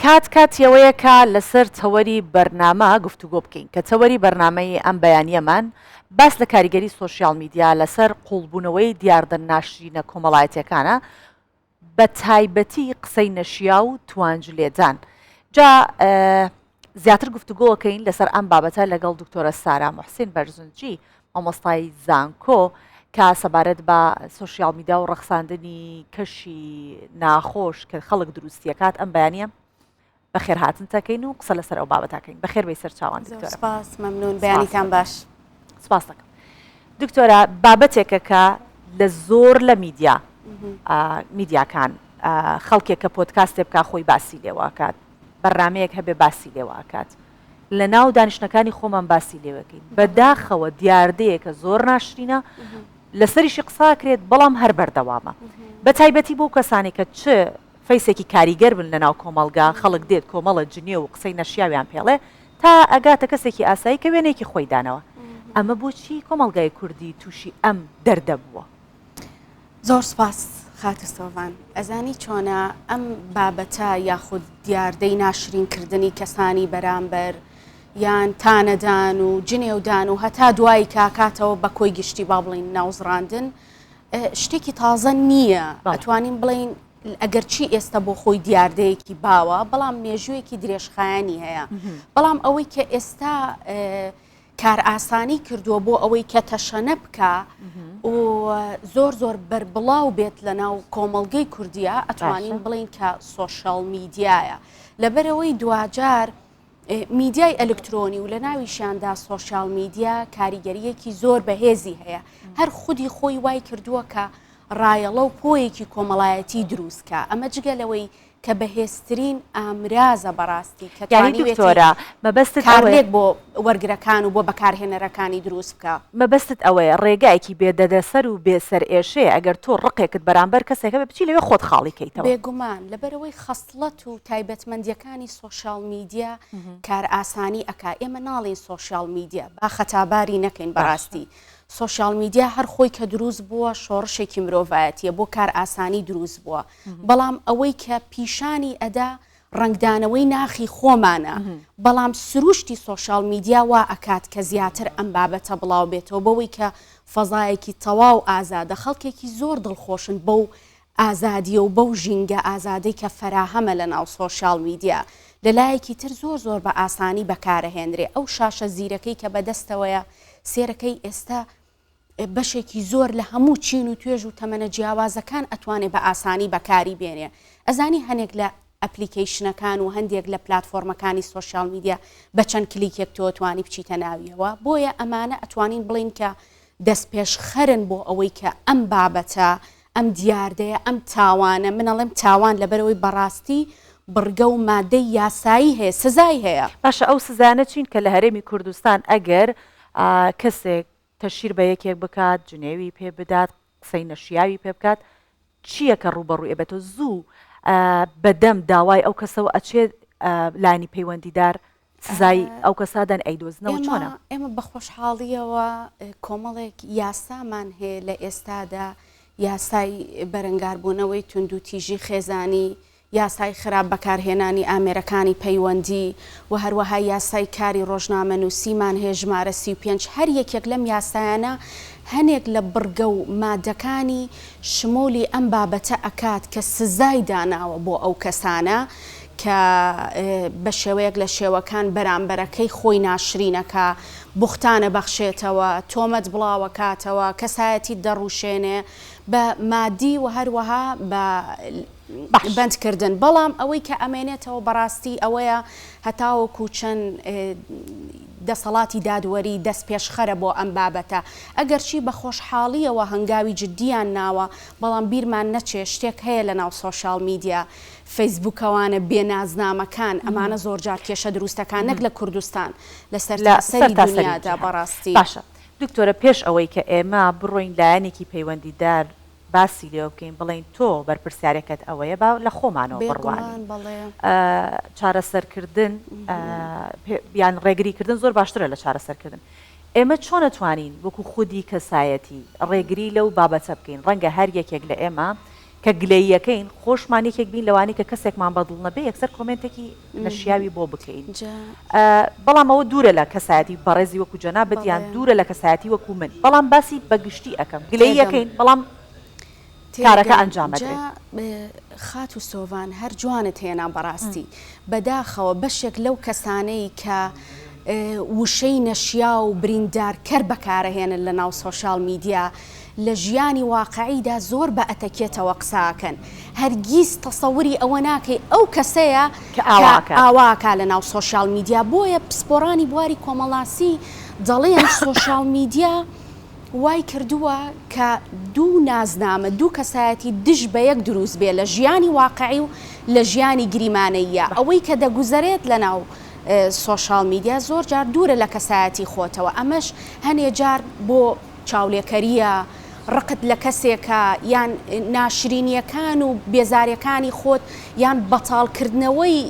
کات کاتی ئەوەیە کە لەسەر تەوەری بەرنامە گفتوگۆ بکەین کە تەوەری بەرنامەی ئەم بەیانیەمان باس لە کاریگەری سۆشیال میدیا لەسەر قوڵبوونەوەی دیاردە ناشرینە کۆمەڵایەتیەکانە بە تایبەتی قسەی نەشیاو و توانج لێدان جا زیاتر گفتوگۆکەین لەسەر ئەم بابەتە لەگەڵ دکتۆرە سارا محسین بەرزنجی مامۆستای زانکۆ کە سەبارەت بە سۆشیال میدیا و ڕەخساندنی کەشی ناخۆش کە خەڵک دروستیەکات ئەم بەیانە بەخێرهاتن تەکەین و قسە لەسەر ئەو بابەتەکەین بەخێر بێی سەرچاوان دکتۆرە. سپاس مەمنون بەیانیتان باش. سپاس دەکەم دکتۆرە بابەتێکە کە لە زۆر لە میدیا میدیاکان خەڵکێک کە پۆدکاستێ بکا خۆی باسی لێوەکات بەرنمەیەک هەبێ باسی لێوەکات لە ناو دانیشتنەکانی خۆمان باسی لێوەکەین بەداخەوە دیاردەیەکە زۆر ناشرینە لەسەریشی قساکرێت بەڵام هەر بەردەوامە بە تایبەتی بۆ کەسانی کە چ فەیسێکی کاریگەر بن لەناو کۆمەڵگا، خەڵک دێت کۆمەڵە جنێو و قسەی نەشیاویان پێڵێ تا ئەگاتە کەسێکی ئاسایی کە وێنەیەکی خۆی دانەوە. ئەمە بۆچی کۆمەڵگای کوردی تووشی ئەم دەردە بووە؟ زۆر سوپاس خاتوو سۆڤان. ئەزانی چۆنە ئەم بابەتە یاخود دیاردەی ناشرین کردنی کەسانی بەرامبەر یان تانەدان و جنێودان و هەتا دوایی کاکاتەوە بە کۆی گشتی با بڵین ناوزڕاندن شتێکی تازە نییە ئەتوانین بڵین ئەگەرچی ئێستا بۆ خۆی دیاردەیەکی باوە، بەڵام مێژوویەکی درێژخایەنی هەیە. بەڵام ئەوەی کە ئێستا کارئاسانی کردووە بۆ ئەوەی کە تەشەنە بکا و زۆر زۆر بەربڵاو بێت لە ناو کۆمەڵگەی کوردیە ئەتوانین بڵین کە سۆشیال میدیایە. لەبەرئەوەی دواجار میدیای ئەلکترۆنی و لە ناویشیاندا سۆشیال میدیا کاریگەرییەکی زۆر بەهێزی هەیە. هەر خودی خۆی وای کردووە کە ڕایەڵە و پۆیەکی کۆمەڵایەتی دروست کا، ئەمە جگە لەوەی کە بەهێزترین ئامرازە بەڕاستی کە یانی توانیوێتی دکتۆرە مەبەستت ئەوەیە. کارلێک بۆ وەرگرەکان و بۆ بەکارهێنەرەکانی دروست بکا. مەبەستت ئەوەیە ڕێگایەکی بێ دەردەسەر و بێ سەرئێشەیە ئەگەر تۆ ڕقێکت بەرامبەر کەسێک هەبێ بچی لەوێ خۆت خاڵی کەیتەوە. بێگومان، لەبەرئەوەی خەسڵەت و تایبەتمەندیەکانی سۆشیاڵ میدیا کارئاسانی ئەکا، ئێمە ناڵێین سۆشیاڵ میدیا، با خەتاباری نەکەین باشە. بەڕاستی سۆشیاڵ میدیا هەر خۆی کە دروست بووە شۆڕشێکی مرۆڤایەتیە بۆ کارئاسانی دروست بووە بەڵام ئەوەی کە پیشانی ئەدا ڕەنگدانەوەی ناخی خۆمانە بەڵام سروشتی سۆشیاڵ میدیا وا ئەکات کە زیاتر ئەم بابەتە بڵاو بێتەوە بەوەی کە فەزایەکی تەواو ئازادە خەڵکێکی زۆر دڵخۆشن بەو ئازادیە و بەو ژینگە ئازادەی کە فەراهەمە لە ناو سۆشیاڵ میدیا لە لایەکی تر زۆر زۆر بە ئاسانی بەکارەهێنرێ ئەو شاشە زیرەکەی کە بەدەستەوەیە سێرەکەی ئێستا بەشێکی زۆر لە هەموو چین و توێژ و تەمەنە جیاوازەکان ئەتوانێ بە ئاسانی بەکاری بێنێ ئەزانی هەنێک لە ئەپلیکەیشنەکان و هەندێک لە پلاتفۆرمەکانی سۆشیال میدیا بە چەند کلیکێک تۆ توانی بچیتە ناویەوە بۆیە ئەمانە ئەتوانین بڵین کە دەستپێشخەرن بۆ ئەوەی کە ئەم بابەتە ئەم دیاردەیە ئەم تاوانە من ئەڵێم تاوان لەبەرئەوەی بەڕاستی بڕگە و مادەی یاسایی هەیە سزای هەیە. باشە ئەو سزایانە چین کە لە هەرێمی کوردستان ئەگەر کەسێک تەشهیر بە یەکێک بکات، جنێوی پێ بدات، قسەی نەشیاوی پێ بکات، چییە کە ڕووبەڕووی ئەبێتەوە؟ زوو بەدەم داوای ئەو کەسەوە ئەچێت لایەنی پەیوەندیدار سزای ئەو کەسە دەن ئەیدۆزنەوە چۆنە؟ ئێمە بە خۆشحاڵییەوە کۆمەڵێک یاسامان هەیە لە ئێستادا، یاسای بەرەنگاربوونەوەی توندوتیژی خێزانی، یاسای خراپ بەکارهێنانی ئامێرەکانی پەیوەندی و هەروەها یاسای کاری ڕۆژنامەنووسیمان هەیە ژمارە 35 هەر یەکێک لەم یاسایانە هەنێک لە بڕگە و مادەکانی شمولی ئەم بابەتە ئەکات کە سزای داناوە بۆ ئەو کەسانە کە بە شێوەیەک لە شێوەکان بەرامبەرەکەی خۆی ناشرینەکا، بوختان ئەبەخشێتەوە، تۆمەت بڵاوەکاتەوە، کەسایەتیت دەڕوشێنێ بە مادی و هەروەها بە بەند کردن. بەڵام ئەوەی کە ئەمێنێتەوە بەڕاستی ئەوەیە هەتاوەکو چەند دەسەڵاتی دادوەری دەستپێشخەرە بۆ ئەم بابەتە. ئەگەرچی بە خۆشحاڵییەوە هەنگاوی جدییان ناوە، بەڵام بیرمان نەچێ شتێک هەیە لەناو سۆشیاڵ میدیا، فەیسبووکەوانە بێ نازنامەکان، ئەمانە زۆرجار کێشە دروستەکان نەک لە کوردستان، لە سەرتاسەری دونیادا بەڕاستی. باشە دکتۆرە پێش ئەوەی کە ئێمە بڕۆین لایەنێکی پەیوەندیدار باسی لێوە بکەین بڵێین تۆ بەرپرسیارێکەت ئەوەیە با لە خۆمانەوە بڕوانین چارەسەرکردن یان ڕێگریکردن زۆر باشترە لە چارەسەرکردن ئێمە چۆن ئەتوانین وەکو خودی کەسایەتی ڕێگری لەو بابەتە بکەین ڕەنگە هەر یەکێک لە ئێمە. کە گلەییەکەین خۆشمان یەکێک بین لەوانەی کە کەسێکمان بەدڵ نەبێ یەکسەر کۆمێنتێکی نەشیاوی بۆ بکەین بەڵام ئەوە دوورە لە کەسایەتی بەڕێزی وەکو جەنابت یان دوورە لە کەسایەتی وەکو من بەڵام باسی بە گشتی ئەکەم گلەییەکەین بەڵام کارەکە ئەنجام ئەدرێت. جا خاتوو سۆڤان هەر جوانت هێنا بەڕاستی بەداخەوە بەشێک لەو کەسانەی کە وشەی نەشیاو و بریندارکەر بەکارەهێنن لە ناو سۆشیال میدیا لە ژیانی واقعیدا زۆر بە ئەتەکێتەوە قسە ئەکەن هەرگیز تەسەوری ئەوە ناکەی ئەو کەسەیە کە ئاوا ئەکات. ئاوا ئەکا لە ناو سۆشیال میدیا بۆیە پسپۆڕانی بواری کۆمەڵناسی دەڵێن سۆشیال میدیا وای کردووە کە دوو نازنامە، دوو کەسایەتی دژ بە یەک دروست بێ لە ژیانی واقعی و لە ژیانی گریمانەییا. ئەوەی کە دەگوزەرێت لە ناو سۆشاڵ میدیا زۆر جار دوورە لە کەسایەتی خۆتەوە، ئەمەش هەنێ جار بۆ چاولێکەرییە، ڕقت لە کەسێکە یان ناشرینییەکان و بێزارییەکانی خۆت یان بەتاڵکردنەوەی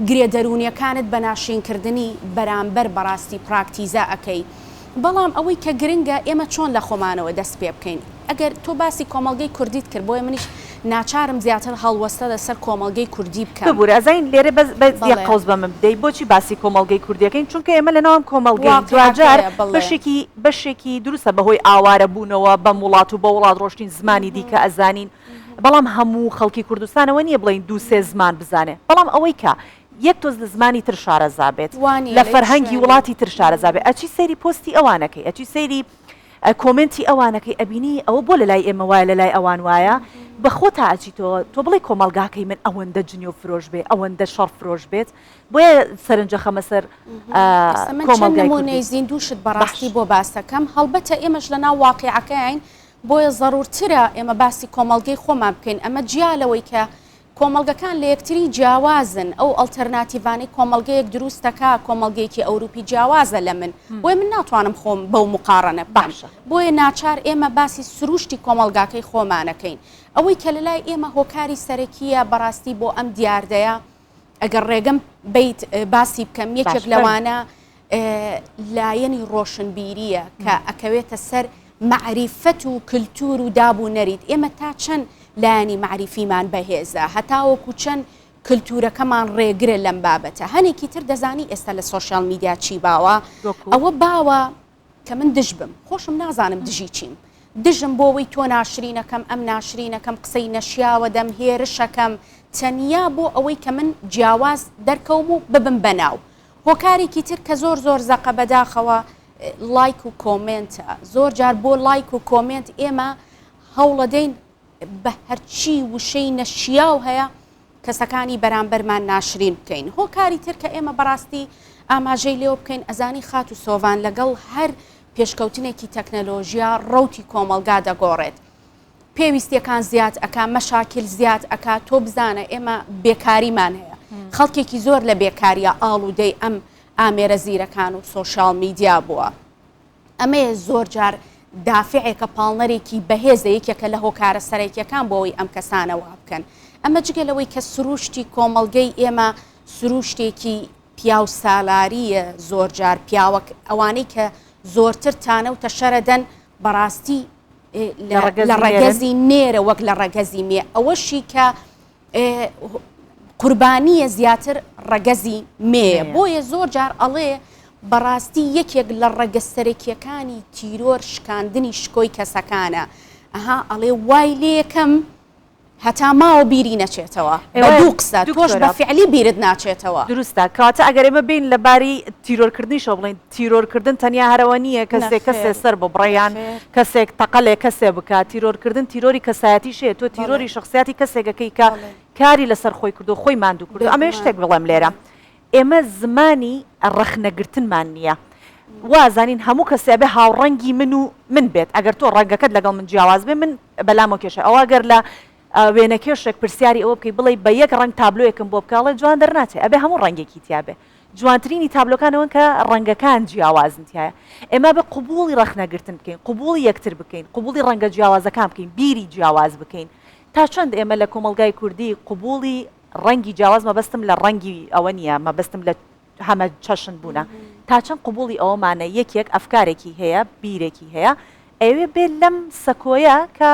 گرێ دەروونییەکانت بە ناشرینکردنی بەرامبەر بەڕاستی پراکتیزە ئەکەی. بەڵام ئەوەی کە گرنگە ئێمە چۆن لە خۆمانەوە دەست پێ بکەین؟ ئەگەر تۆ باسی کۆمەڵگەی کوردیت کرد بۆیە منیش ناچارم زیاتر هەڵوەستە لەسەر کۆمەڵگەی کوردی بکەم. ببورە ئەزانین لێرە بەس بەس یەک بەڵێ. قەوس بە من بدەی بۆچی باسی کۆمەڵگەی کوردی ئەکەین چونکە ئێمە لەناو ئەم کۆمەڵگەین دواجار واقیعەکەیە بەڵێ. بەشێکی بەشێکی دروستە بەهۆی ئاوارە بوونەوە بەم وڵات و بەو وڵات ڕۆشتین زمانی دیکە ئەزانین بەڵام هەموو خەڵکی کوردستان ئەوە نییە بڵێین دوو سێ زمان بزانێ بەڵام ئەوەی کە یەک تۆز لە زمانی تر شارەزا بێت وا نییە لە لە هیچ فەرهەنگی شوێنێک. وڵاتی تر شارەزا بێت ئەچی سەیری پۆستی ئەوانەکەی ئەچی سەیری کۆمێنتی ئەوانەکەی ئەبینی ئەوە بۆ لەلای ئێمە وایە لەلای ئەوان وایە بە خۆتا ئەچیتەوە تۆ بڵێی کۆمەڵگاکەی من ئەوەندە جنێو فرۆش بێ ئەوەندە شەڕ فرۆش بێت بۆیە سەرنجە خەمە سەر ئێستا من چەند کۆمەڵگای نموونەی کوردی زیندووشت باش. بەڕاستی بۆ باسەکەم هەڵبەتە ئێمەش لەناو واقیعەکەین بۆیە زەڕوورترە ئێمە باسی کۆمەڵگەی خۆمان بکەین ئەمە جیا لەوەی کە کۆمەڵگەکان لە یەکتری جیاوازن، ئەو ئەڵتەرناتیڤانەی کۆمەڵگەیەک دروست دەکا، کۆمەڵگەیەکی ئەوروپی جیاوازە لە من، بۆیە من ناتوانم خۆم بەو موقاڕەنە بکەم. باشە. بۆیە ناچار ئێمە باسی سروشتی کۆمەڵگاکەی خۆمانەکەین. ئەوەی کە لە لای ئێمە هۆکاری سەرەکییە بەڕاستی بۆ ئەم دیاردەیە، ئەگەر ڕێگەم بەیت باسی بکەم، یەکێک باش فەرموو. لەوانە لایەنی ڕۆشنبیرییە کە ئەکەوێتە سەر مەعریفەت و کلتور و داب و نەریت، ئێمە تا چەند لایەنی مەعریفیمان بەهێزە، هەتاوەکو چەند کلتورەکەمان ڕێگرە لەم بابەتە، هەنێکی تر دەزانی ئێستا لە سۆشیال میدیا چی باوە؟ ئەوە باوە کە من دژ بم، خۆشم نازانم دژی چیم، دژم بۆ وەی تۆ ناشرینەکەم، ئەم ناشرینەکەم، قسەی نەشیاوە دەم، هێرشەکەم، تەنیا بۆ ئەوەی کە من جیاواز دەرکەوم و ببم بە ناو. هۆکارێکی تر کە زۆر زۆر زەقە بەداخەوە ڵایک و کۆمێنتە، زۆر جار بۆ ڵایک و کۆمێنت ئێمە هەوڵەدەین بە هەرچی وشەی نەشیاو هەیە کەسەکانی بەرامبەرمان ناشرین بکەین. هۆکاری تر کە ئێمە بەڕاستی ئاماژەی لێوە بکەین ئەزانی خاتوو سۆڤان لەگەڵ هەر پێشکەوتنێکی تەکنەلۆژیا ڕەوتی کۆمەڵگا دەگۆڕێت. پێویستیەکان زیاد ئەکا مەشاکیل زیاد ئەکا تۆ بزانە ئێمە بێکاریمان هەیە خەڵکێکی زۆر لە بێکاریە ئاڵودەی ئەم ئامێرە زیرەکان و سۆشیال میدیا بووە ئەمەیە زۆر جار دافعێکە پاڵنەرێکی بەهێزە یەکێکە لە هۆکارە سەرەکیەکان بۆ ئەوەی ئەم کەسانە وا بکەن ئەمە جگە لەوەی کە سروشتی کۆمەڵگەی ئێمە سروشتێکی پیاو سالاریە زۆر جار پیاوەک ئەوانەی کە زۆرتر تانە و تەشەرەدەن بەڕاستی لە ڕەگەزی نێرە وەک لە ڕەگەزی مێ ئەوەشی کە قوربانیە زیاتر ڕەگەزی مێ بۆیە زۆر جار ئەڵێ بەڕاستی یەکێک لە ڕەگە سەرەکیەکانی تیرۆر شکاندنی شکۆی کەسەکانە ئەها ئەڵێ وای لێکەم هەتا ماوە بیری نەچێتەوە بە دوو قسە تۆش بە فیعلی بیرت ناچێتەوە. دروستە کەواتە ئەگەر ئێمە بێین لە باری تیرۆرکردنیشەوە بڵێین تیرۆرکردن تەنیا هەر ئەوە نییە کەسێک کەسێ سەر ببڕێ یان کەسێک تەقە لێ کەسێ بکا تیرۆرکردن تیرۆری کەسایەتیش هەیە تۆ تیرۆری شەخسیاتی کەسێک ئەکەی کە کاری لەسەر خۆی کردووە خۆی ماندوو کردووە ئەمەوێ شتێک بڵێم لێرە ئێمە زمانی ڕەخنەگرتنمان نییە. وا ئەزانین هەموو کەسێ ئەبێ هاوڕەنگی من و من بێت. ئەگەر تۆ ڕەنگەکەت لەگەڵ من جیاواز بێ من بەلامەوە کێشە. ئەوە ئەگەر لە وێنەکێشێک پرسیاری ئەوە بکەی بڵێی بە یەک ڕەنگ تابلۆیەکم بۆ بکە ئەڵێ جوان دەرناچێ ئەبێ هەموو ڕەنگێکی تیا بێ. جوانترینی تابلۆکان ئەوەن کە ڕەنگەکان جیاوازن تیایا. ئێمە ئەبێ قبوڵی ڕەخنەگرتن بکەین، قبوڵی یەکتر بکەین، قبوڵی ڕەنگە جیاوازەکان بکەین، بیری جیاواز بکەین. تا چەند ئێمە لە کۆمەڵگای کوردی قبوڵی ڕەنگی جیاواز مەبەستم لە ڕەنگی ئەوە نییە مەبەستم لە هەمە چەشن بوونە تا چەند قبوڵی ئەوەمانە یەکێک ئەفکارێکی هەیە بیرێکی هەیە ئەیەوێ بێ لەم سەکۆیە کە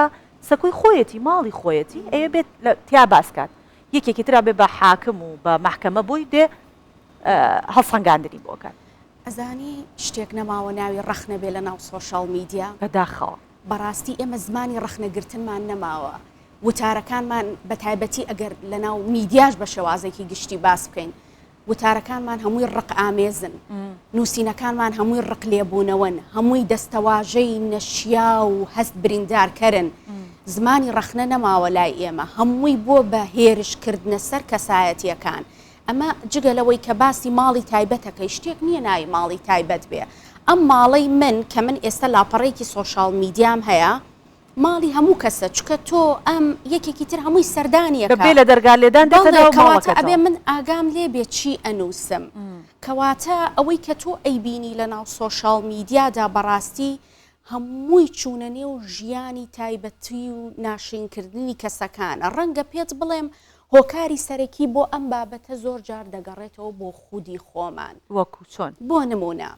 سەکۆی خۆیەتی ماڵی خۆیەتی ئەیە بێت لە تیا باس کات یەکێکی ترا بێ بە حاکم و بە مەحکەمە بۆی دێ هەڵسەنگاندنی بۆ کات. ئەزانی شتێک نەماوە ناوی ڕەخنە بێ لە ناو سۆشاڵ میدیا؟ بەداخەوە. بەڕاستی ئێمە زمانی ڕەخنەگرتنمان نەماوە، وتارەکانمان بەتایبەتی ئەگەر لەناو میدیاش بە شێوازێکی گشتی باس بکەین، وتارەکانمان هەمووی ڕق ئامێزن، نووسینەکانمان هەمووی ڕق لێبوونەوەن، هەمووی دەستەواژەی نەشیاو و هەست بریندارکەرن، زمانی ڕەخنە نەماوە لای ئێمە، هەمووی بووە بە هێرشکردنە سەر کەسایەتییەکان. ئەمە جگە لەوەی کە باسی ماڵی تایبەتەکەی شتێک نییە ناوی ماڵی تایبەت بێ ئەم ماڵەی من کە من ئێستا لاپەڕەیەکی سۆشاڵ میدیام هەیە ماڵی هەموو کەسە چکە تۆ ئەم یەکێکی تر هەمووی سەردانیەکە بێ لە دەرگا لێدان دێتە ناو ماڵەکەتەوە ئەبێ من ئاگام لێ بێ چی ئەنووسم کەواتە ئەوەی کە تۆ ئەیبینی لە ناو سۆشاڵ میدیادا بەڕاستی هەمووی چوونە نێو ژیانی تایبەتی و ناشرینکردنی کەسەکانە، ڕەنگە پێت بڵێم هۆکاری سەرەکی بۆ ئەم بابەتە زۆر جار دەگەڕێتەوە بۆ خودی خۆمان. وەکو چۆن؟ بۆ نموونە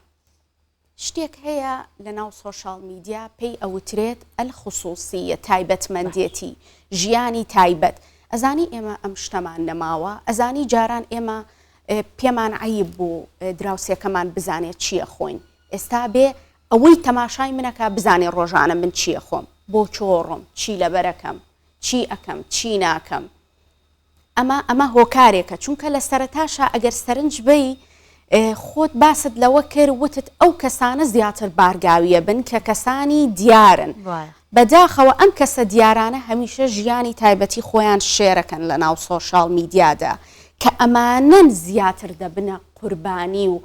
شتێک هەیە لە ناو سۆشاڵ میدیا پێی ئەوترێت الخصوصیە، تایبەتمەندێتی، ژیانی تایبەت، ئەزانی ئێمە ئەم شتەمان نەماوە؟ ئەزانی جاران ئێمە پێمان عەیب بوو دراوسێکەمان بزانێت چی ئەخۆین، ئێستا بێ ئەوەی تەماشای من ئەکا بزانێ ڕۆژانە من چی ئەخۆم، بۆ کوێ ڕۆم، چی لەبەر ئەکەم، چی ئەکەم، چی ناکەم. ئەمە ئەمە هۆکارێکە، چونکە لە سەرەتاشا ئەگەر سەرنج بەی خۆت باست لەوە کرد وتت ئەو کەسانە زیاتر بارگاویە بن کە کەسانی دیارن. بەداخەوە ئەم کەسە دیارانە هەمیشە ژیانی تایبەتی خۆیان شێرەکەن لە ناو سۆشاڵ میدیادا کە ئەمانەن زیاتر دەبنە قوربانی و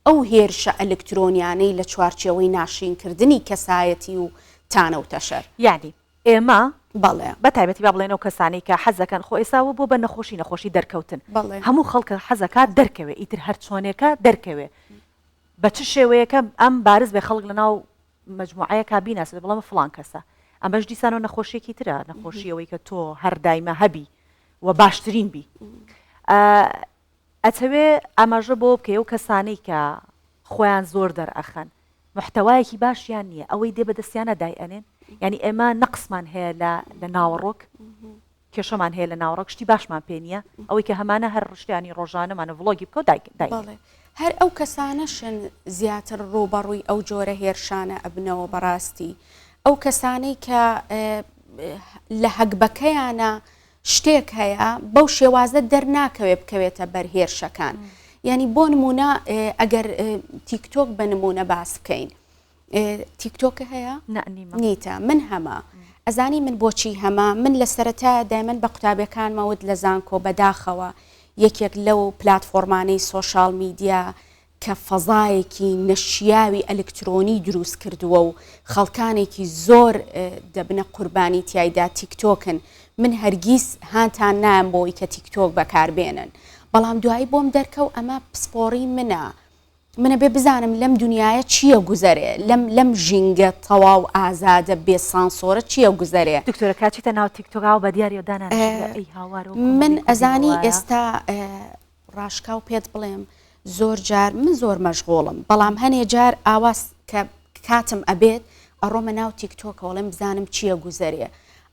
ئەو هێرشە ئەلکترۆنیانەی لە چوارچێوەی ناشرینکردنی کەسایەتی و تانە و تەشەر. یەعنی ئێمە بەڵێ. بە تایبەتی با بڵێین ئەو کەسانەی کە حەز دەکەن خۆ ئێستا ئەوە بووە بە نەخۆشی نەخۆشی دەرکەوتن بەڵێ. هەموو خەڵکە حەز ئەکات دەرکەوێ ئیتر هەر چۆنێکە دەرکەوێ بە چ شێوەیەکە ئەم بارز بێ خەڵک لە ناو مەجموعەیەکا بیناسێت بڵێ ئەمە فڵان کەسە ئەمەش دیسانەوە نەخۆشیەکی ترە نەخۆشی ئەوەی کە تۆ هەر دایمە هەبی و باشترین بی ئەتەوێ ئاماژە بەوە بکەی ئەو کەسانەی کە خۆیان زۆر دەرئەخەن محتەوایەکی باشیان نییە ئەوەی دێ بەدەستیانە دایئەنێن یانی ئێمە نەقسمان هەیە لە لە ناوەڕۆک کێشەمان هەیە لە ناوەڕۆک شتی باشمان پێ نییە ئەوەی کە هەمانە هەر ڕشتیانی ڕۆژانەمانە ڤڵۆگی بکە و دای دای بەڵێ هەر ئەو کەسانەشن زیاتر ڕووبەڕووی ئەو جۆرە هێرشانە ئەبنەوە بەڕاستی ئەو کەسانەی کە لە هەگبەکەیانە شتێک هەیە بەو شێوازە دەرناکەوێ بکەوێتە بەر هێرشەکان یعنی بۆ نمونە ئەگەر تیکتۆک بە نمونە باس بکەین تیکتۆکە هەیە نیتە من هەمە ئەزانی من بۆچی هەمە من لە سەرەتا دایمەن بە قوتابیەکانمەوت لە زانکۆ بەداخەوە یەکێک لەو پلتفۆرمانەی سۆشال میدیا کە فەزایەکی نەشیاوی ئەلکترۆنی دروست کردووە و خەڵکانێکی زۆر دەبنە قوربانی تیایدا تیکتۆکن، من هەرگیز هانتان نایەم بۆی کە تیکتۆک بەکاربێنن، بەڵام دوایی بۆم دەرکەو ئەمە پسپۆڕی منە، من ئەبێ بزانم لەم دونیایە چییە گوزەرێ، لەم لەم ژینگە تەواو ئازادە بێ سانسۆرە چییە گوزەرێ. دکتۆرە کاچیتە ناو تیکتۆک ئاوا بە دیاریەوە دانانیشی لە ئەی هاوار ئەو کۆمەڵی من کوردی ئەزانی بۆ وایە. ئێستا ڕاشکاو پێت بڵێم زۆر جار من زۆر مەشغوڵم بەڵام هەنێ جار ئاوا کە کاتم ئەبێت ئەڕۆمە ناو تیک تۆکەوە ئەڵێم بزانم چییە گوزەرێ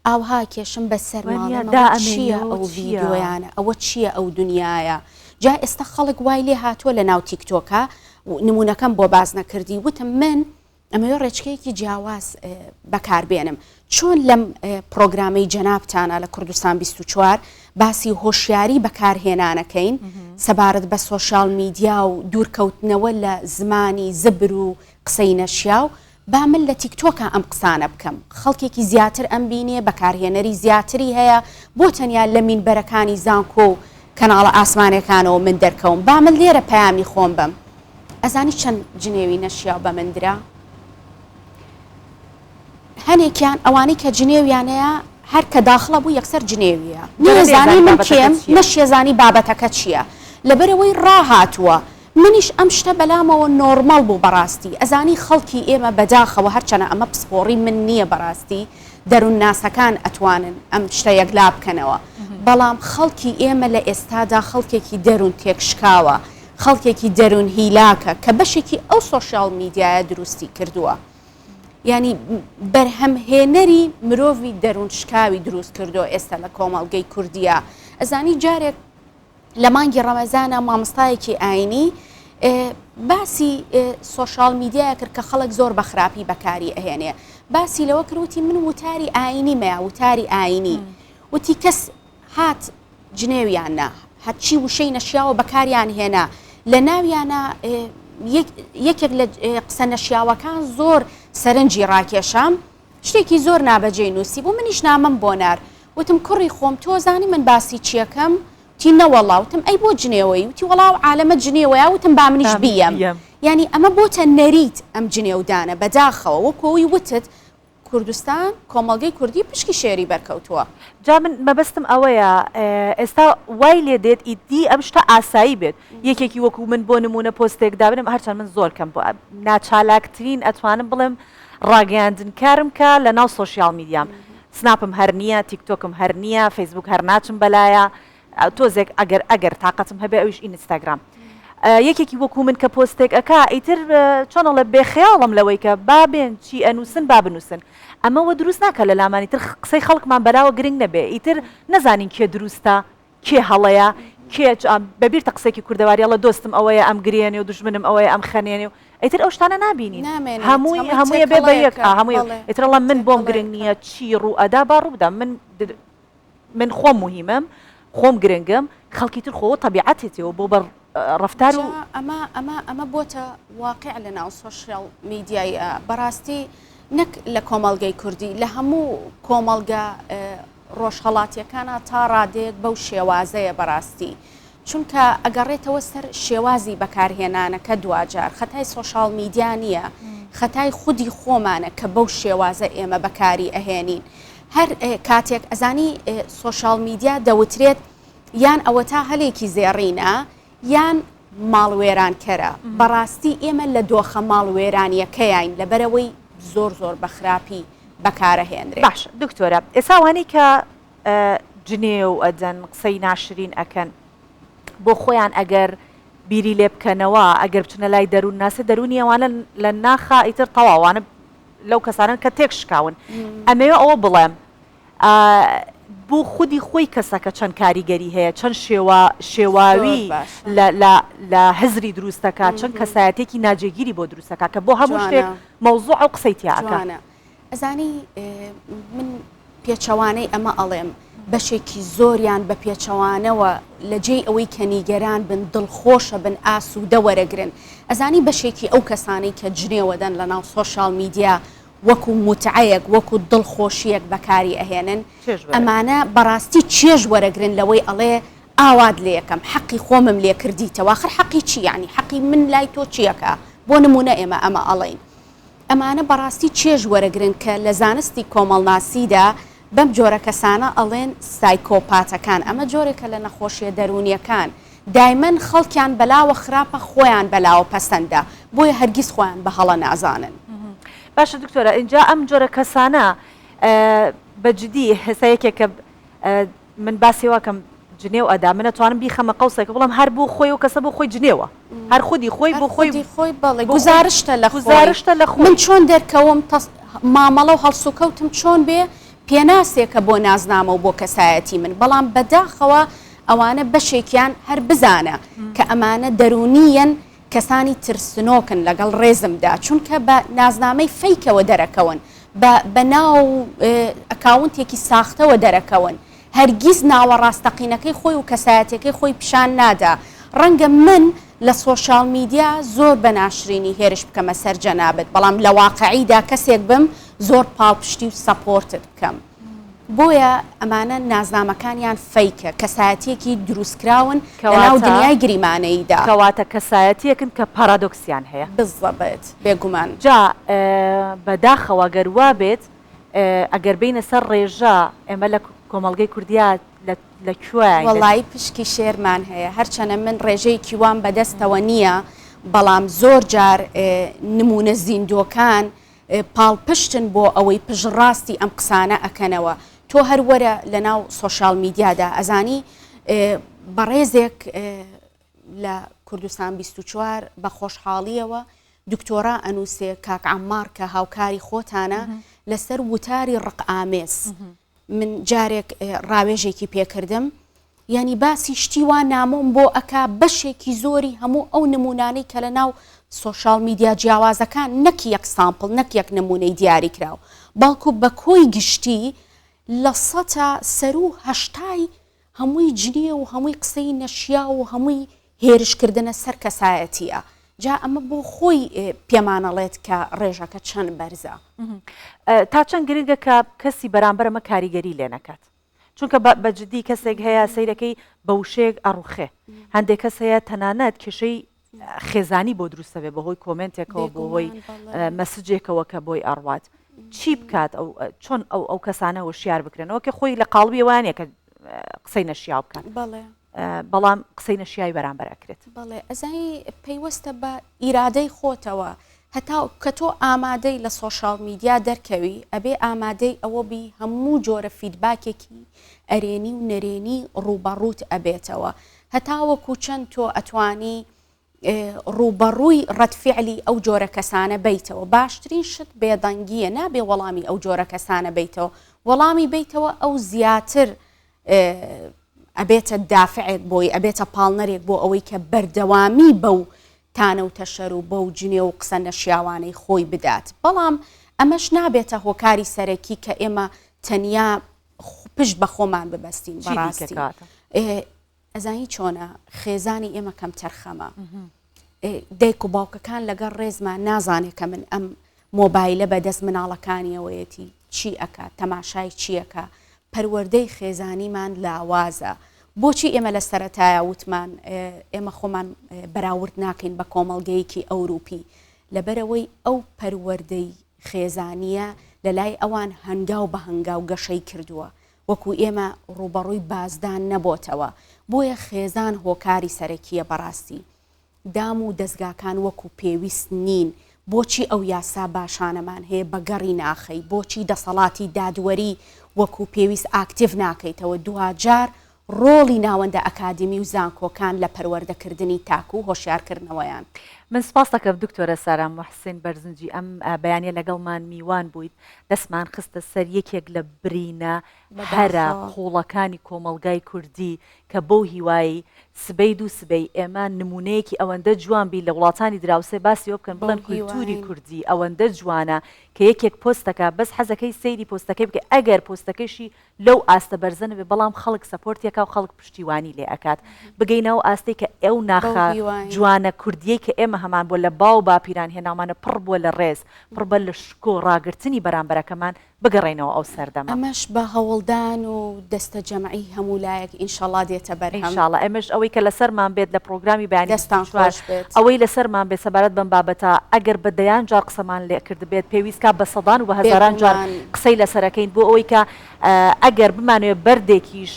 ئاوها کێشم بەسەر وانیە ماڵم دا ئەوە چییە ئەمێنێ ئەو چییە؟ ڤیدیۆیانە ئەوە چییە ئەو دنیایە جا ئێستا خەڵک وای لێ هاتووە لە ناو تیک تۆکە نمونەکەم بۆ باس نەکردی وتم من ئەمەوێ ڕێچکەیەکی جیاواز بەکاربێنم. چۆن لەم پڕۆگرامەی جەنابتانا لە کوردستان 24 باسی هۆشیاری بەکارهێنانەکەین سەبارەت بە سۆشیال میدیا و دوورکەوتنەوە لە زمانی زبر و قسەی نەشیاو، با من لە تیکتۆکا ئەم قسانە بکەم، خەڵکێکی زیاتر ئەمبینێ، بەکارهێنەری زیاتری هەیە، بۆ تەنیا لە مینبەرەکانی زانکۆ و کەناڵە ئاسمانێکانەوە من دەرکەوم، با من لێرە پەیامی خۆم بەم. ئەزانی چەند جنێوی نەشیاو بە من درا؟ هەنێکیان ئەوانەی کە جنێویان هەیە هەر کە داخڵە بوو یەکسەر جنێویە نەزانی من کێم نەشێزانی بابەتەکە چییە لەبەرەوەی ڕاهاتووە منیش ئەم شتە بەلامەوە نۆرمەڵ بوو بەڕاستی ئەزانی خەڵکی ئێمە بەداخەوە هەرچەنە ئەمە پسپۆڕی من نییە بەڕاستی دەروونناسەکان ئەتوانن ئەم شتە یەکلا بکەنەوە بەڵام خەڵکی ئێمە لە ئێستادا خەڵکێکی دەروون تێکشکاوە خەڵکێکی دەروون هیلاکە کە بەشێکی ئەو سۆشیاڵ میدیایە دروستی کردووە. یانی بەرهەمهێنەری مرۆڤی دەروونشکاوی دروست کردووە ئێستا لە کۆمەڵگەی کوردیە. ئەزانی جارێک لە مانگی ڕەمەزانا مامۆستایەکی ئاینی باسی سۆشیال میدیای کرد کە خەڵک زۆر بە خراپی بەکاری ئەهێنێ باسی لەوە کرد وتی من وتاری ئاینی مەیا وتاری ئاینی وتی کەس هات جنێویان نا هەرچی وشەی نەشیاوە بەکاریان هێنا لە ناویانە یەکێک لە قسە نەشیاوەکان زۆر سەرنجی ڕاکێشام شتێکی زۆر نابەجێی نووسیبوو منیش نامەم بۆ نارد وتم کوڕی خۆم تۆ زانی من باسی چیەکەم وتی نەوەڵا وتم ئەی بۆ جنێوەی وتی وەڵا ئەو عالەمە جنێوەیە وتم با منیش بیەم یانی ئەمە بۆتە نەریت ئەم جنێودانە بەداخەوە وەکو ئەوی وتت کوردستان کۆمەڵگەی کوردی پشکی شێری بەرکەوتووە. جا من مەبەستم ئەوەیە ئێستا وای لێ دێت ئیدی ئەم شتە ئاسایی بێت یەکێکی وەکو من بۆ نموونە پۆستێک دابنێم هەرچەند من زۆر کەم ناچالاکترین ئەتوانم بڵێم ڕاگەیاندنکارم کە لە ناو سۆشیاڵ میدیام سناپم هەر نییە تیکتۆکم هەر نییە فەیسبوک هەر ناچم بەلایا تۆزێک ئەگەر ئەگەر تاقەتم هەبێ ئەویش ئینستاگرام یەکێکی وەکو من کە پۆستێک ئەکا ئیتر چۆن ئەڵێ بێخەیاڵم لەوەی کە با بێن چی ئەنووسن با بنووسن ئەمە وە دروست ناکە لە لامانی تر قسەی خەڵکمان بەلاوە گرنگ نەبێ ئیتر نەزانین کێ دروستە کێ هەڵەیە کێ بەبیرتە قسێکی کوردەواری ئەڵێ دۆستم ئەوەیە ئەم گرێنێ و دوژمنم ئەوەیە ئەم خەنێنێ و ئیتر ئەو شتانە نابینین نامێنێت هەمووی هەمووی هەموویە بێ بە یەک تێکەڵەیەکە ئا هەمووی بەڵێ ئیتر ئەڵێ من بۆم گرنگ تێکەڵەیەکە. نییە چی ڕوو ئەدا با ڕوو بدا من من خۆم موهیمم خۆم گرنگم خەڵکی تر خۆ تەبیعەتێتیەوە بۆ بە ڕەفتار و جا ئەمە ئەمە ئەمە بۆتە واقیع لە ناو سۆشیاڵ میدیای بەڕاستی نەک لە کۆمەڵگەی کوردی لە هەموو کۆمەڵگە ڕۆژهەڵاتیەکانا تا ڕادەیەک بەو شێوازەیە بەڕاستی چونکە ئەگەڕێتەوە سەر شێوازی بەکارهێنانەکە دواجار خەتای سۆشاڵ میدیا نییە خەتای خودی خۆمانە کە بەو شێوازە ئێمە بەکاری ئەهێنین هەر کاتێک ئەزانی سۆشاڵ میدیا دەوترێت یان ئەوەتا هەلێکی زێڕینە یان ماڵوێرانکەرە بەڕاستی ئێمە لە دۆخە ماڵوێرانیەکەیاین لەبەرئەوەی زۆر زۆر بە خراپی بەکارەهێنرێ. باشە دکتۆرە ئێستا ئەوانەی کە جنێو ئەدەن قسەی ناشرین ئەکەن بۆ خۆیان ئەگەر بیری لێ بکەنەوە ئەگەر بچنە لای دەروون ناسێ دەروونی ئەوانە لە ناخا ئیتر تەواو ئەوانە لەو کەسانەن کە تێک شکاون ئەمەوێ ئەوە بڵێم بۆ خودی خۆی کەسەکە چەند کاریگەری هەیە، چەند شێوا شێواوی لە لە لە هزری دروست دەکات، چەند کەسایەتیەکی ناجێگیری بۆ دروست دەکات کە بۆ هەموو شتێک مەوزوعە و قسەی تیا ئەکا. جوانە. ئەزانی من پێچەوانەی ئەمە ئەڵێم، بەشێکی زۆریان بە پێچەوانەوە لە جێی ئەوەی کە نیگەران بن، دڵخۆشە بن، ئاسوودە وەرەگرن. ئەزانی بەشێکی ئەو کەسانەی کە جنێوەدەن لەناو سۆشیاڵ میدیا وەکو موتعەیەک وەکو دڵ خۆشیەک بەکاری ئەهێنن ئەمانە بەڕاستی چێژ وەرەگرن لەوەی ئەڵێ ئاوات لێکەم حەقی خۆمم لێ کردیتەوە ئاخر حەقی چی یانی حەقی من لای تۆ چیەکە بۆ نمونە ئێمە ئەمە ئەڵێین ئەمانە بەڕاستی چێژ وەرەگرن کە لە زانستی کۆمەڵناسیدا بەم جۆرە کەسانە ئەڵێن سایکۆپاتەکان ئەمە جۆرێکە لە نەخۆشیە دەروونیەکان دایمەن خەڵکیان بەلاوە خراپە خۆیان بەلاوە پەسەندە بۆیە هەرگیز خۆیان بە هەڵە نازانن. باشە دکتۆرە ئینجا ئەم جۆرە کەسانە بە جدی ئێستا یەکێک کە من باسی واکەم جنێو ئەدا من ئەتوانم بیخەمە قەوسێکە بڵێم هەر بۆ خۆی و کەسە بۆ خۆی جنێوە هەر خودی خۆی بۆ خۆی خۆی بەڵێ گوزارشتە لە خۆی گوزارشتە لە خۆی من چۆن دەرکەوم مامەڵە و هەڵسوکەوتم چۆن بێ پێناسێکە بۆ نازنامە و بۆ کەسایەتی من بەڵام بەداخەوە ئەوانە بەشێکیان هەر بزانە کە ئەمانە دەروونییەن کەسانی ترسنۆکن لەگەڵ ڕێزمدا چونکە بە نازنامەی فەیکەوە دەرەکەون بە بە ناو ئەکاونتێکی ساختەوە دەرەکەون هەرگیز ناوە ڕاستەقینەکەی خۆی و کەسایەتیەکەی خۆی پیشان نادا ڕەنگە من لە سۆشیال میدیا زۆر بە ناشرینی هێرش بکەمە سەر جەنابت بەڵام لە واقعیدا کەسێک بم زۆر پاڵپشتی و سەپۆرتت بکەم بۆیە ئەمانە نازنامەکانیان فەیکە، کەسایەتییەکی دروستکراون لەناو کەواتە دنیای گریمانەییدا. کەواتە کەسایەتییەکن کە پارادۆکسیان هەیە. بالضبط، بێگومان. جا بە داخەوە گەر وا بێت ئەگەر بێینە سەر ڕێژە ئێمە لە کۆمەڵگەی کوردیا لە لە کوێین؟ لە. وەڵایی پشکی شێرمان هەیە، هەرچەنە من ڕێژەیەکی وام بەدەستەوە نییە، بەڵام زۆر جار نموونە زیندووەکان پاڵپشتن بۆ ئەوەی پشتڕاستی ئەم قسانە ئەکەنەوە تۆ هەر وەرە لەناو سۆشیال میدیادا ئەزانی بەڕێزێک لە کوردستان 24 بە خۆشحاڵیەوە دکتۆرا ئەنووسێ کاک عەمماڕ کە هاوکاری خۆتانە لەسەر وتاری ڕق ئامێز من جارێک ڕاوێژێکی پێکردم یانی باسی شتی وا نامۆم بۆ ئەکا بەشێکی زۆری هەموو ئەو نمونانەی کە لە ناو سۆشیال میدیا جیاوازەکان نەک یەک sample نەک یەک نمونەی دیاریکراو بەڵکو بە کۆی گشتی لە سەتا سەروو هەشتای هەمووی جنێو و هەمووی قسەی نەشیاو و هەمووی هێرش کردنە سەر کەسایەتیە جا ئەمە بۆ خۆی پێمانەڵێت کە ڕێژەکە چەند بەرزە. تا چەند گرنگە کە کەسی بەرامبەر ئەمە کاریگەری لێ نەکات چونکە بە جدی کەسێک هەیە سەیرەکەی بە وشەیەک ئەڕوخێ هەندێک کەس هەیە تەنانەت کێشەی خێزانی بۆ دروستە بێ بەهۆی کۆمێنتێکەوە بۆ هۆی مەسجێکەوە کە بۆی ئەڕوات چی بکات ئەو چۆن ئەو ئەو کەسانە هۆشیار بکرێنەوە کە خۆی لە قاڵبی وانە کە قسەی نەشیاو بکات بەڵام قسەی نەشیاوی بەرامبەر ئەکرێت. بەڵێ ئەزانی پەیوەستە بە ئیرادەی خۆتەوە هەتا کە تۆ ئامادەی لە سۆشیال میدیا دەرکەوی ئەبێ ئامادەی ئەوە بی هەموو جۆرە feedback ێکی ئەرێنی و نەرێنی ڕووبەڕووت ئەبێتەوە هەتاوەکو چەند تۆ ئەتوانی ڕووبەڕووی ڕەد فیعلی ئەو جۆرە کەسانە بیتەوە باشترین شت بێدەنگیە نابێ وەڵامی ئەو جۆرە کەسانە بیتەوە وەڵامی بیتەوە ئەو زیاتر ئەبێتە دافعێک بۆی، ئەبێتە پاڵنەرێک بۆ ئەوەی کە بەردەوامی بەو تانە و تەشەر و بەو جنێو و قسە نەشیاوانەی خۆی بدات. بەڵام ئەمەش نابێتە هۆکاری سەرەکی کە ئێمە تەنیا پشت بە خۆمان ببەستین. چی دیکە بەڕاستی کەواتە؟ ئەزانی چۆنە خێزانی ئێمە کەمتەرخەمە. دایک و باوکەکان لەگەڵ ڕێزما نازانێ کە من ئەم مۆبایلە بەدەست مناڵەکانیەوەیەتی چی ئەکات تەماشای چیەکا پەروەردەی خێزانیمان لاوازە بۆچی ئێمە لە سەرەتایا وتمان ئێمە خۆمان بەراورد ناکەین بە کۆمەڵگەیەکی ئەوروپی لەبەرئەوەی ئەو پەروەردەی خێزانیە لەلای ئەوان هەنگاو بە هەنگاو گەشەی کردووە وەکو ئێمە ڕووبەڕووی بازدان نەبۆتەوە بۆیە خێزان هۆکاری سەرەکیە بەڕاستی دام و دەزگاکان وەکو پێویست نین، بۆچی ئەو یاسا باشانەمان هەیە بە گەڕی ناخەی، بۆچی دەسەڵاتی دادوەری وەکو پێویست ئاکتیڤ ناکەیتەوە، دواجار ڕۆڵی ناوەندە ئەکادیمی و زانکۆکان لە پەروەردەکردنی تاک و هۆشیارکردنەوەیان. من سپاست دەکەم دکتۆرە سارا موحسین بەرزنجی ئەم بەیانیە لەگەڵمان میوان بوویت دەستمان خستە سەر یەکێک لە برینە هەرە بەداخەوە. قووڵەکانی کۆمەڵگای کوردی کە بەو هیوایەی سبەی دوو سبەی ئێمە نموونەیەکی ئەوەندە جوان بین لە وڵاتانی دراوسێ باسی ئەوە بکەن بەو بڵێن کولتووری هیواین. کوردی ئەوەندە جوانە کە یەکێک پۆست دەکا بەس حەزەکەی سەیری پۆستەکەی بکەی ئەگەر پۆستەکەیشی لەو ئاستە بەرزە نەبێ بەڵام خەڵک support ی ئەکا و خەڵک پشتیوانی لێ ئەکات بگەینە ئەو ئاستەی کە ئەو بەو ناخە هیواین. جوانە کوردیەی کە ئێمە هەمان بووە لە باو باپیران هێناومانە پڕ بووە لە ڕێز پڕ بە لە شکۆ ڕاگرتنی بەرامبەرەکەمان بگەڕێینەوە ئەو سەردەمە. ئەمەش بە هەوڵدان و دەستەجەمعی هەموو لایەک ئینشەڵا دێتە بەرهەم. ئینشاڵا ئێمەش ئەوەی کە لەسەرمان بێت لە پڕۆگرامی بەیانی دەستان 24 خۆش بێت. ئەوەی لەسەرمان بێت سەبارەت بەم بابەتە ئەگەر بە دەیان جار قسەمان لێ کردبێت پێویست کا بە سەدان و بە هەزاران جار بێگومان. قسەی لەسەرەکەین بۆ ئەوەی کە ئەگەر بمانەوێت بەردێکیش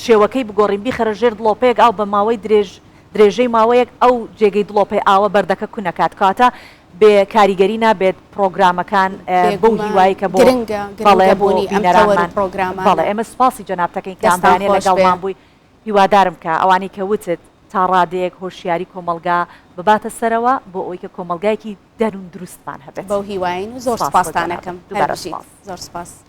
شێوەکەی بگۆڕین بیخەرە ژێر دڵۆپەیەک ئاو بە ماوەی درێژ درێژەی ماوەیەک ئەو جێگەی دڵۆپەی ئاوە بەردەکە کون ئەکات کەواتە بێ کاریگەری نابێت پڕۆگرامەکان بەو بێگومان هیوای کە بۆ گرنگە بەڵێ گرنگە بۆ بوونی ئەم تەوەر و بینەرانمان بەڵێ پڕۆگرامانە. ئێمە سوپاسی جەنابت ئەکەین کە ئەم دەستان بەیانیە خۆش بێ. لەگەڵمان بووی هیوادارم کە ئەوانەی کە وتت تا ڕادەیەک هۆشیاری کۆمەڵگا بباتە سەرەوە بۆ ئەوەی کە کۆمەڵگایەکی دەروون دروستمان هەبێت بەو هیواین و زۆر سوپاس بۆ سوپاستان جەنابت ئەکەم. هەر دووبارە بژیت. سوپاس. زۆر سوپاس.